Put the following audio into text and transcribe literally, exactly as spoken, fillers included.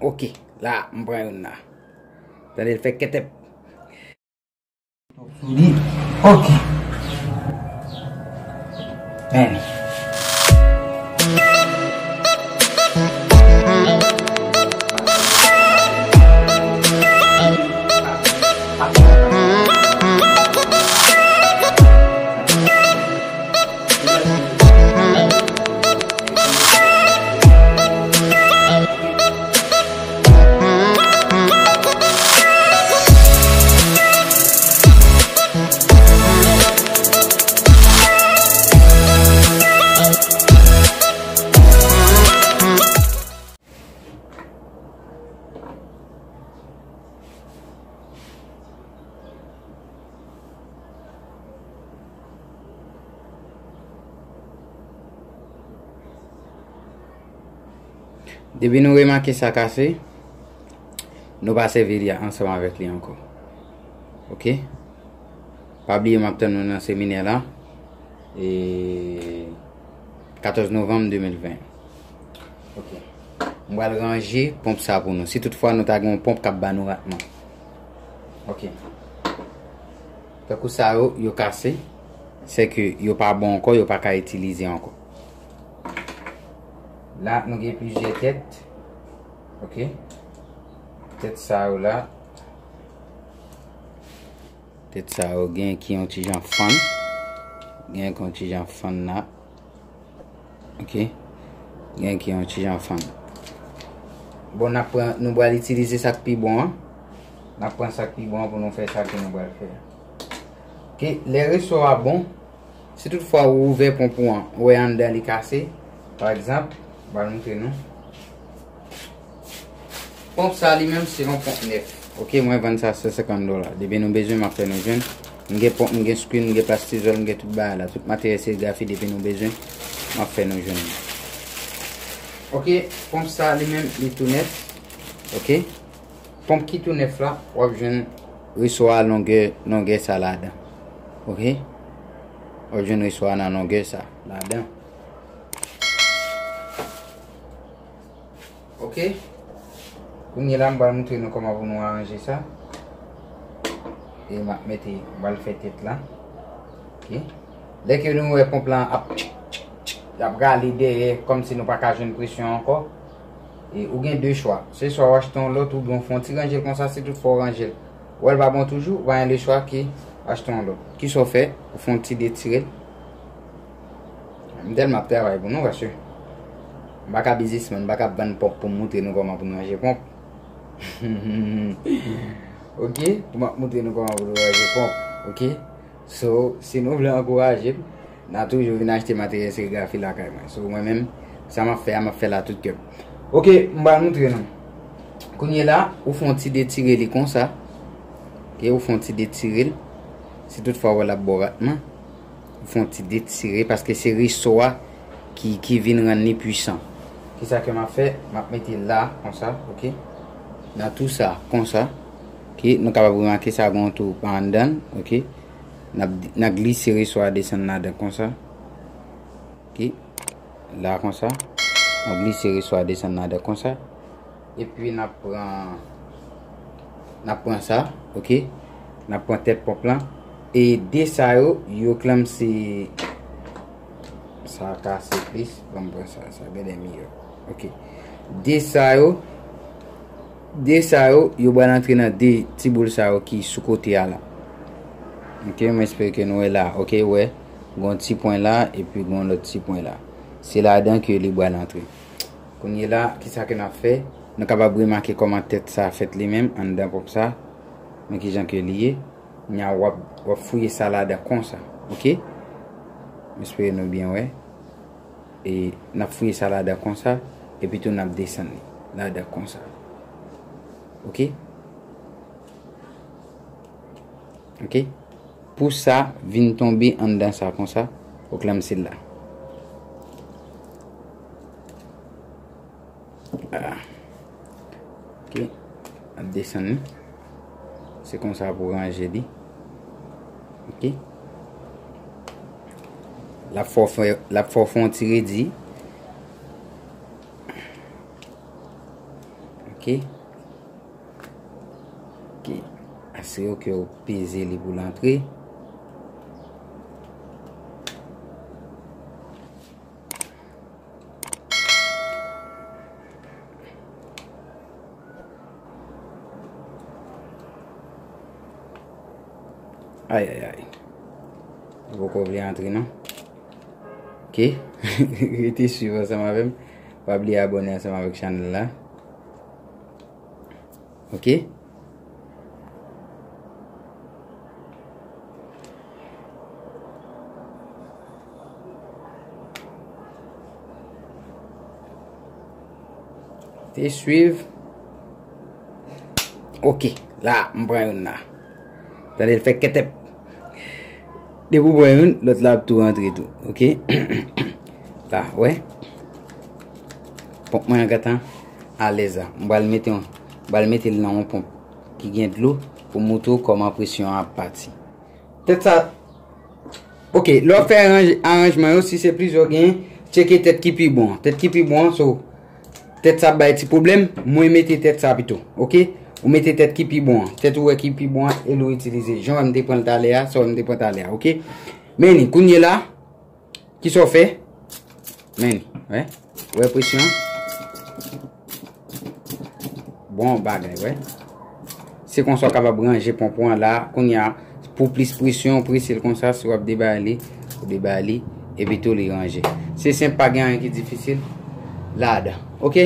Ok, la, m pran youn la. Tande l fè kètèp. Sou li. Ok. Men. Depi nou remake sa kase, nou pa sèvi li ansanm avèk li ankò. Ok? Pa bliye m ap tann nou nan seminè la. E katòz novanm de mil ven. Ok. M pral ranje ponp sa pou nou. Si toutfwa nou ta gen yon ponp k ap ba nou ratman. Ok. Tankou sa yo, yo kase. Sèke yo pa bon ankò, yo pa ka itilize ankò. La, nou gen plizyè tèt. Ok. Tèt sa yo la. Tèt sa yo gen ki yon ti jan fann. Gen ki yon ti jan fann la. Ok. Gen ki yon ti jan fann. Bon, n ap pran, nou pral itilize sa k pi bon an. N ap pran sa k pi bon an pou nou fè sa ke nou pral fè a. Ok, lè resò a bon, si toutfwa ou ouvè ponp ou an, ou wè anndan li kase, pa egzanp, m pral montre nou. Ponp sa li menm se yon ponp nèf. Ok, mwen vann sa san senkant dola. Depi nou bezwen, m ap fè nou jwenn. M gen ponp, m gen screw, m gen plastizòl, m gen tout bagay la. Tout materyèl serigrafi, depi nou bezwen, m ap fè nou jwenn. Ok, ponp sa li menm, li tou nèf. Ok. Ponp ki tou nèf la, w ap jwenn resò a longè, longè sa ladan. Ok? W ap jwenn resò a nan longè sa ladan. Ok? Kounye la, m pral montre nou kòman pou nou aranje sa. E m ap mete, m pral fè tèt la. Ok? Lè ke nou wè ponp lan ap tchik, tchik, tchik, l ap rale dèyè, kòmsi nou pa ka jwenn presyon ankò. E ou gen de chwa. Se swa w achte yon lòt oubyen w fè yon ti ranje l konsa, si toutfwa w ranje l, w wè l pa bon toujou, ou pa gen de chwa ke achte yon lòt. Kisa w fè? Ou fè yon ti detire l. M tèlman ap travay pou nou, paske m pa ka biznismenn, m pa ka vann ponp pou m montre nou kòman pou nou ranje ponp. Ok? Pou m ap montre nou kòman pou nou ranje ponp. Ok? So, si nou vle ankouraje m, n a toujou vin achte materyèl serigrafi lakay mwen. So, mwen menm, sa m ap fè a, m ap fè l a tout kè m. Ok, m pral montre nou. Kounye la, ou fè yon ti detire li konsa. Ok, ou fè yon ti detire l. Si toutfwa w wè l ap ba w ratman, ou fè yon ti detire, paske se resò a ki, ki vin rann li pwisan. Kisa ke m ap fè? M ap mete l la, konsa, ok? Nan tou sa, konsa. Ok, nou kapab remake sa gen yon tou pa anndan l, ok? N ap, n ap glise resò a desann ladan konsa. Ok. La konsa. N ap glise resò a desann ladan konsa. Epi n ap pran, n ap pran sa, ok. N ap pran tèt ponp lan. E de sa yo, yo klanmse. Sa kase plis. Ban m pran sa, sa genlè miyò. Ok. De sa yo, De sa yo, yo pral antre nan de ti boul sa yo ki sou kote a la. Ok, mwen espere ke nou wè la. Ok, wè, gon ti pwen la, epi gon lòt ti pwen la. Se ladan ke li pral antre. Kounye la, kisa ke n ap fè? Nou kapab remake kòman tèt sa fèt li menm anndan ponp sa. Men kijan ke li ye. Kounye a w ap, w ap fouye sa ladan konsa. Ok? Mwen espere nou byen wè. E n ap fouye sa ladan konsa, epi tou n ap desann li ladan konsa. Ok? Ok? Pou sa vin tonbe anndan sa konsa, ou klanmse l la. Ah. Ok. N ap desann li. Se konsa pou ranje li. Ok. L ap fè w fè, l ap fè w fè yon ti redi. Ok. Ok. Ok. Asire w ke w peze li pou l antre. Ay, ay, ay. Ou poko vle antre, non? Ok. Rete swiv ansanm avè m. Pa bliye abòne ansanm avèk chanèl la. Ok. Te swiv. Ok. La, m pran youn la. Tande l fè kètèp. Depi w pran youn, lòt la ap tou rantre tou. Ok. La, wè. Ponp mwen an gentan alèz la. M pral mete yon, m pral mete l nan yon ponp ki gen dlo pou m montre w kòman presyon an ap pati. Tèt sa, ok, lè w ap fè aranj-, aranjman yo, si se plizyè w genyen, tcheke tèt ki pi bon an. Tèt ki pi bon an, so, tèt sa ap bay ti pwoblèm, mwen mete tèt sa pito, ok? Ou mete tèt ki pi bon an. Tèt ou wè ki pi bon an, e l ou itilize. Jan w wè m te pran l talè a, sa w wè m te pran talè a, ok? Men li, kounye la, kisa w fè? Men li, wè. Wè presyon an? Bon bagay, wè. Se konsa w kapab ranje ponp ou an la. Kounye a, pou plis presyon, w prese l konsa, si w ap debay li, ou debay li, epi tou li ranje. Se senp, pa gen anyen ki difisil ladan. Ok?